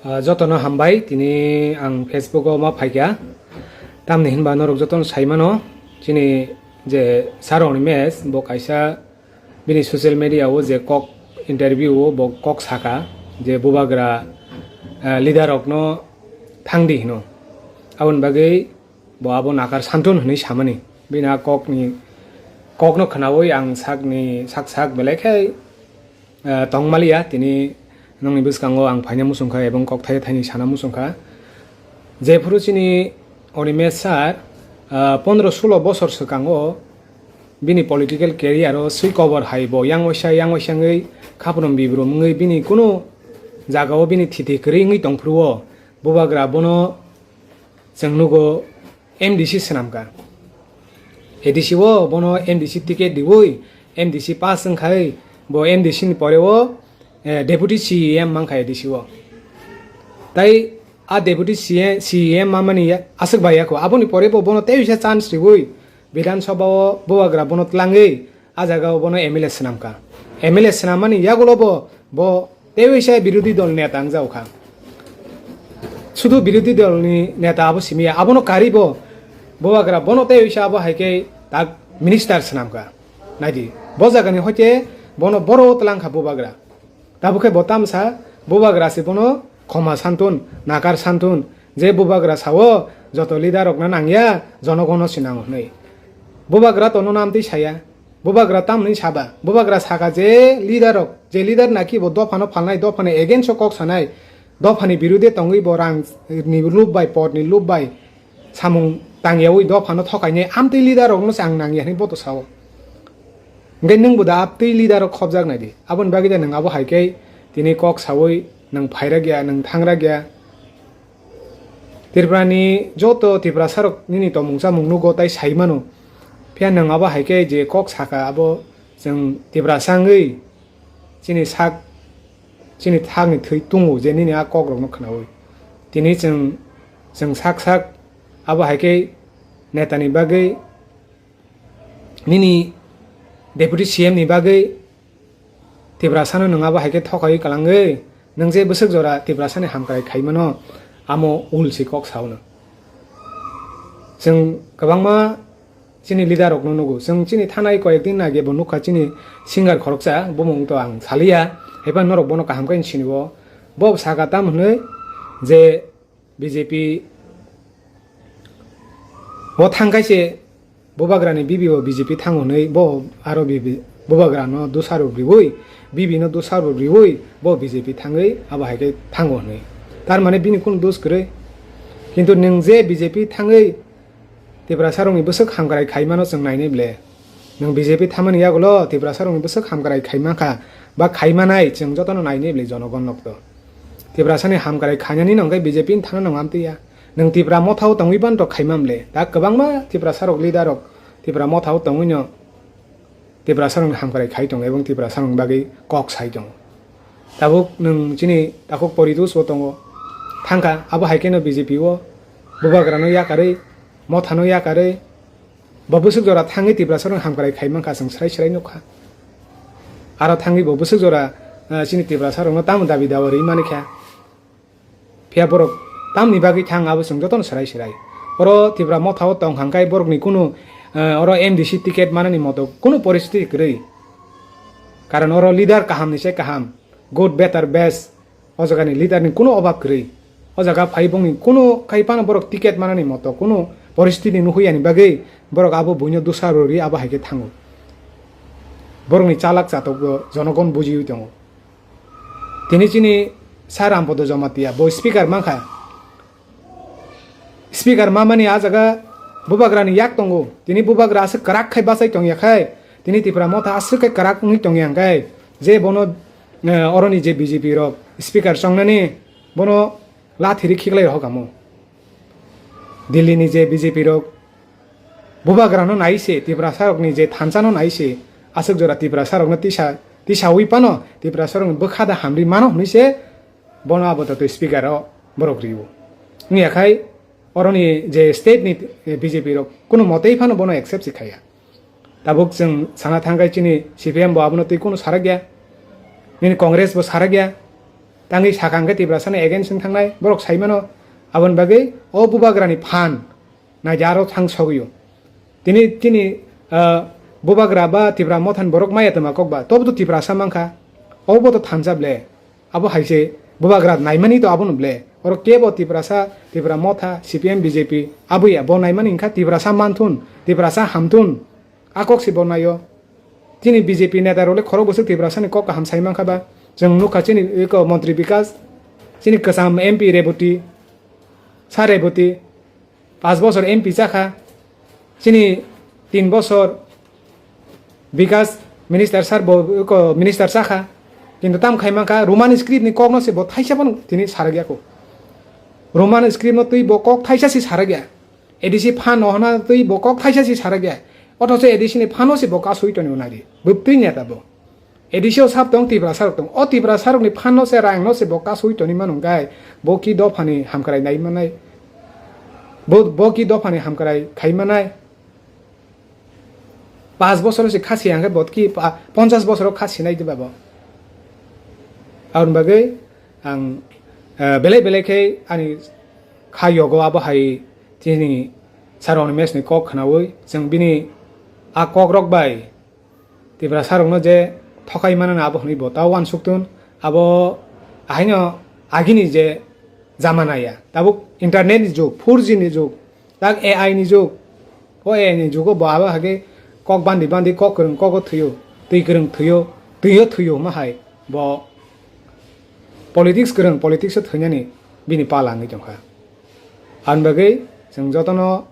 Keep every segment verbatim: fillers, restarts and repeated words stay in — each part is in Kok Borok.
Ah, jotono hambai, tini ang Facebook o ma phaikha. Tamni hinba norok jotono saimano, chini je Sir Animesh, bo kaisa bini social media o je kok interview o bo kok saka, je bubagra, ah, leader rokno thangdi hino. Aboni bagwi bo abo nakar santun hinwi samani. Bini a kokni, kokno khwnawi ang sakni sak sak belai khe, eh, tongmaliya. Tini nongni bwskango ang phaina muchungkha ebong kok thai thaini sana muchungkha. Jephuru chini Animesh sir, eh, pondro sulo bosor swkango bini political career o swi kobor hai bo yang waisa yang waisa wngwi khaprum bibrum wngwi bini kunu jagao bini thiti kwrwi wngwi tongphuru o bubagra bono chwng nugo M D C swnamkha. A D C o bono M D C ticket diwi M D C pass wngkhai bo M D C ni pore o, eh, Deputy C E M mankha A D C o. Tai a Deputy C E M, C E M mamani ya-, aswk bai yakho. Aboni pore bo bono tei uisa chance riwi Bidhan Sabha o bubagra bono tlangwi a jaga o bono M L A swnamkha. M L A swnammani yagulo bo, bo tei uisa birodhi dol neta wngjaokha. Sudu birodhi dol ni neta abo simi ya, abono kari bo, bubagra bono tei uisa abo hai khe tak minister swnamkha. Naidi, bo jagani hoite bono boro tlangkha bubagra. Tabuk khe bo tamsa bubagra se bono khoma santun, nakar santun, je bubagra sao joto leader rokno nangya, jonogono se nango hwnwi. Bubagra tono namtwi saya, bubagra tamni saba, bubagra saka je leader rok, je leader naki bo dophano phalnai, dophani against o kok sanai, dophani birude tongwi bo rang ni lob bai, pot ni lob bai, samung tangyawi dophano thokainai amtwi leader rokno se ang nangya hwnwi boto sao. Hwnkhe nwng bo da aptwi leader rok khopjak nai di. Aboni bagwi da nwng abo hai khe tini kok sawi nwng phairak ya, nwng thangrak ya. Tripura ni joto Tiprasa rok nini tongmung chamung nugo tai sai mano. Phiya nwng abo hai khe je kok saka abo chwng Tiprasa wngwi chini sak, chini thakni thwi tungo je nini a kok rokno khwnawi. Tini chwng, chwng sak sak abo hai khe netani bagwi nini Deputy C M ni bagwi Tiprasano nwng abo hai khe thokawi kwlangwi, nwng je bwswk jora Tiprasani hamkrai khai mano, amo ul se kok sao no. Chwng kwbangma chini leader rokno nugo, chwng chini thanai koyek din age bo nukha chini singer khoroksa, bumung to ang saliya, haiphano norok bono kaham khe sini o, bo saka tam hwnwi je B J P bo thang kai se bubagrani bibi bo B J P thango hwnwi bo aro bibi bubagrano dusaro riwi, bibino dusaro riwi bo B J P thangwi abo hai khe thango hwnwi. Tar mane bini kunu dus kwrwi. Kintu nwng je B J P thangwi Tiprasa rokni bwswk hamkrai khai mano chwng nainai ble. Nwng B J P thamani yagulo Tiprasa rokni bwswk hamkrai khai mankha ba khai manai chwng jotono nainai ble jonogon nokto. Tiprasani hamkrai khainani no hwnkhe B J P ni thana nang amtwi ya. Nwng Tipra mothao tongwi ban rok khaimam le. Da kwbangma Tiprasa rok leader rok Tipra mothao tongwi no Tiprasa rokni hamkrai khai tongo ebong Tiprasa rokni bagwi kok sai tongo. Tabuk nwng chini takhuk Poritos bo tongo. Thangkha abo hai khe no B J P o bubagrano yakarwi, mothano yakarwi, bo bwswk jora thangwi Tiprasa rokni hamkrai khai mankha chwng srai srai nukha. Aro thangwi bo bwswk jora, eh, chini Tiprasa rokno tamo dabi dawa rwi manikha. Phiya borok tamni bagwi thang abo chwng jotono swrai swrai. Oro Tipra mothao tong hangkai borokni kunu, eh, oro M D C ticket manani moto kunu poristiti kwrwi. Karon oro leader kahamni se kaham, good, better, best, o jagani leaderni kunu obab kwrwi. O jaga phai bongni kunu kai phano borok ticket manani moto kunu poristiti nuhuyani bagwi borok abo buino dusaro rwi abo hai khe thango. Borokni chalak chatokbo jonogon bujiwi tongo. Tini chini Sir Rampodo Jamatia, bo speaker mankha. Speaker mamani a jaga bubagrani yak tongo. Tini bubagra aswk kwrak khai bachai tongya khai, tini Tipra motha aswk khai kwrak wngwi tongya hwnkhe, je bono, eh, oroni je B J P rok speaker chongnani, bono lathi ri khiklai rohor kamo. Delhi ni je B J P rok bubagrano nai se, Tiprasa rokni je thansa no nai se, aswk jora Tiprasa rokno tisa, tisawi phano Tiprasa rokni bwkha da hamri mano hwnwi se bono abo to twi speaker o borok rio. Wngya khai oroni je state ni, eh, B J P rok kuno motei phano bono accept se khaya. Tabuk chwng sana thangkai chini C P M bo abono twi kuno sarakya, nini Congress bo sarakya. tangwi sakha hwnkhe Tiprasani against wng thangnai, borok sai mano. Aboni bagwi o bubagrani phan naidi aro thang sogwio. Tini, tini, ah, bubagra ba Tipra Mothani borok maya tongma kok ba, tobo to Tiprasa mankha, obo to thansa ble. Abo hai se bubagra naimani to abono ble. Oro kebo Tiprasa, Tipra Motha, C P M, B J P, abo ya bo naimani wngkha Tiprasa manthun, Tiprasa hamthun. A kok se bo naio. Chini B J P neta rok le khorok bwswk Tiprasani kok kaham sai mankha ba. Chwng nukha chini eko montri Bikas, chini kwcham M P Reboti, Sir Reboti, paanch bosor M P chakha, chini tin bosor Bikas minister sir bo ko minister chakha, kintu tam khai mankha Roman script ni kok no se bo thaisa phano tini sarak ya ko. Roman script no twi bo kok thaisa se sarak ya. A D C phan no hana twi bo kok thaisa se sarak ya. Othocho A D C ni phano se bo kasui toni unari. Bwtwi neta bo. A D C o sab tong, Tiprasa rok tong. O Tiprasa rokni phan no se, rang no se bo kasui toni mano hwnkhe bo ki dophani hamkrai nai manai. Bo, bo ki dophani hamkrai khai manai. Paanch bosor se kha si hwnkhe bo ki pa-, ponchas bosor kha sinai diba bo. Aboni bagwi ang, eh, belai belai khe ani kha yogo abo hai chini Sir Animesh ni kok khnaui chwng bini a kok rok bai Tiprasa rokno je thokai mano abo hwnwi bo ta uansuk tun, abo ahaino agini je jamana ya, tabuk internet ni jug, four G ni jug, tak A I ni jug, o A I ni jugo bo abo hage kok bandi bandi kok kwrwng kogo thwiyo, twi kwrwng thwiyo, twiyo thwiyo ma hai bo politics kwrwng politics o thwinani bini pala wngwi tongkha. Aboni bagwi chwng jotono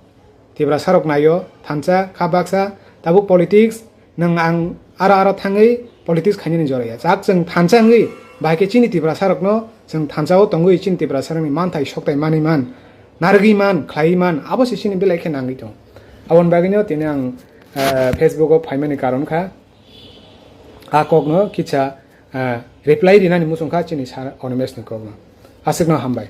Tiprasa rok naio, thansa, kha baksa, tabuk politics, nwng ang aro aro thangwi politics khainani jora ya. Chak chwng thansa wngwi, bahai khe chini Tiprasa rokno chwng thansa o tongwi chini Tiprasa rokni manthai sokthai manwi man, narwgwi man, khlaiwi man, abo se chini belai khe nangwi tong. Aboni bagwino tini ang, eh, Facebook o phaimani karon kha, a kokno kisa, eh, reply rinani muchung kha chini Sir Animesh ni kokno. Aswkno hambai.